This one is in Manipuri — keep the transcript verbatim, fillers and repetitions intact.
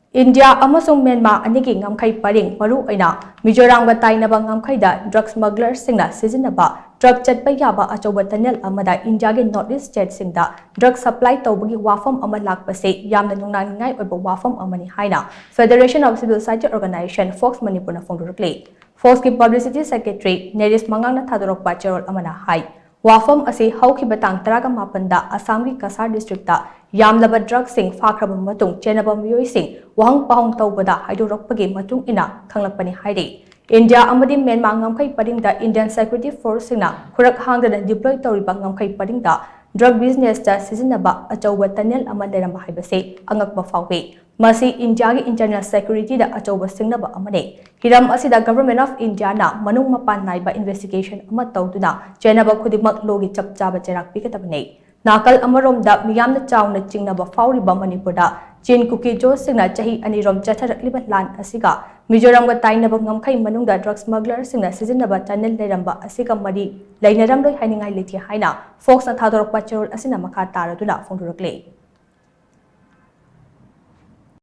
ꯏꯟꯗꯤꯌꯥ ꯑꯃꯁꯨꯡ ꯃ꯭ꯌꯥꯟꯃꯥꯔ ꯑꯅꯤꯒꯤ ꯉꯝꯈꯩ ꯄꯔꯤꯡ, ꯃꯔꯨꯑꯣꯏꯅ ꯃꯤꯖꯣꯔꯥꯝꯒ ꯇꯥꯏꯅꯕ ꯉꯝꯈꯩꯗ drug smugglerꯁꯤꯡꯅ ꯁꯤꯖꯤꯟꯅꯕ truck ꯆꯠꯄ ꯌꯥꯕ ꯑꯆꯧꯕ tunnel ꯑꯃꯗ ꯏꯟꯗꯤꯌꯥꯒꯤ North East stateꯁꯤꯡꯗ drug supply ꯇꯧꯕꯒꯤ ꯋꯥꯐꯝ ꯑꯃ ꯂꯥꯛꯄꯁꯤ ꯌꯥꯝꯅ ꯅꯨꯡꯅꯥꯡꯅꯤꯡꯉꯥꯏ ꯑꯣꯏꯕ ꯋꯥꯐꯝ ꯑꯃꯅꯤ ꯍꯥꯏꯅ Federation of Civil Society Organization, fox ꯃꯅꯤꯄꯨꯔꯅ ꯐꯣꯡꯗꯣꯔꯛꯂꯤ꯫ ꯐꯣꯛꯁꯀꯤ publicity secretary ꯅꯦꯔꯤꯁ ꯃꯉꯥꯡꯅ ꯊꯥꯗꯣꯔꯛꯄ ꯆꯦꯔꯣꯜ ꯑꯃꯅ ꯍꯥꯏ, ꯋꯥꯐꯝ ꯑꯁꯤ ꯍꯧꯈꯤꯕ ꯇꯥꯡ ꯇꯔꯥꯃꯥꯄꯟꯗ ꯑꯁꯥꯝꯒꯤ ꯀꯁꯥꯔ districtꯇ ꯌꯥꯝꯂꯕ drugꯁꯤꯡ ꯐꯥꯈ꯭ꯔꯕ ꯃꯇꯨꯡ ꯆꯦꯟꯅꯕ ꯃꯤꯑꯣꯏꯁꯤꯡ ꯋꯥꯍꯪ ꯄꯥꯎꯍꯪ ꯇꯧꯕꯗ ꯍꯥꯏꯗꯣꯔꯛꯄꯒꯤ ꯃꯇꯨꯡ ꯏꯟꯅ ꯈꯪꯂꯛꯄꯅꯤ ꯍꯥꯏꯔꯤ꯫ ꯏꯟꯗꯤꯌꯥ ꯑꯃꯗꯤ ꯃ꯭ꯌꯥꯟꯃꯥꯔ ꯉꯝꯈꯩ ꯄꯔꯤꯡꯗ Indian security forceꯁꯤꯡꯅ ꯈꯨꯔꯛ ꯍꯥꯡꯗꯅ deploy ꯇꯧꯔꯤꯕ ꯉꯝꯈꯩ ꯄꯔꯤꯡꯗ drug businessꯇ ꯁꯤꯖꯤꯟꯅꯕ ꯑꯆꯧꯕ tunnel ꯑꯃ ꯂꯩꯔꯝꯕ ꯍꯥꯏꯕꯁꯤ ꯑꯉꯛꯄ ꯐꯥꯎꯏ꯫ ꯃꯁꯤ ꯏꯟꯗꯤꯌꯥꯒꯤ internal securityꯗ ꯑꯆꯧꯕ ꯁꯤꯡꯅꯕ ꯑꯃꯅꯤ꯫ ꯍꯤꯔꯝ ꯑꯁꯤꯗ Government of Indiaꯅ ꯃꯅꯨꯡ ꯃꯄꯥꯟ ꯅꯥꯏꯕ investigation ꯑꯃ ꯇꯧꯗꯨꯅ ꯆꯦꯟꯅꯕ ꯈꯨꯗꯤꯡꯃꯛ lawꯒꯤ ꯆꯞ ꯆꯥꯕ ꯆꯩꯔꯥꯛ ꯄꯤꯒꯗꯕꯅꯤ꯫ ꯅꯥꯀꯜ ꯑꯃꯔꯣꯝꯗ ꯃꯤꯌꯥꯝꯅ ꯆꯥꯎꯅ ꯆꯤꯡꯅꯕ ꯐꯥꯎꯔꯤꯕ ꯃꯅꯤꯄꯨꯔꯗ ꯆꯤꯟ ꯀꯨꯀꯤ ꯖꯣꯁꯁꯤꯡꯅ ꯆꯍꯤ ꯑꯅꯤꯔꯣꯝ ꯆꯠꯊꯔꯛꯂꯤꯕ ꯂꯥꯟ ꯑꯁꯤꯒ ꯃꯤꯖꯣꯔꯥꯝꯒ ꯇꯥꯏꯅꯕ ꯉꯝꯈꯩ ꯃꯅꯨꯡꯗ drug smugglerꯁꯤꯡꯅ ꯁꯤꯖꯤꯟꯅꯕ tunnel ꯂꯩꯔꯝꯕ ꯑꯁꯤꯒ ꯃꯔꯤ ꯂꯩꯅꯔꯝꯂꯣꯏ ꯍꯥꯏꯅꯤꯡꯉꯥꯏ ꯂꯩꯇꯦ ꯍꯥꯏꯅ ꯐꯣꯛꯁꯅ ꯊꯥꯗꯣꯔꯛꯄ ꯆꯦꯔꯣꯜ ꯑꯁꯤꯅ ꯃꯈꯥ ꯇꯥꯔꯗꯨꯅ ꯐꯣꯡꯗꯣꯔꯛꯂꯤ꯫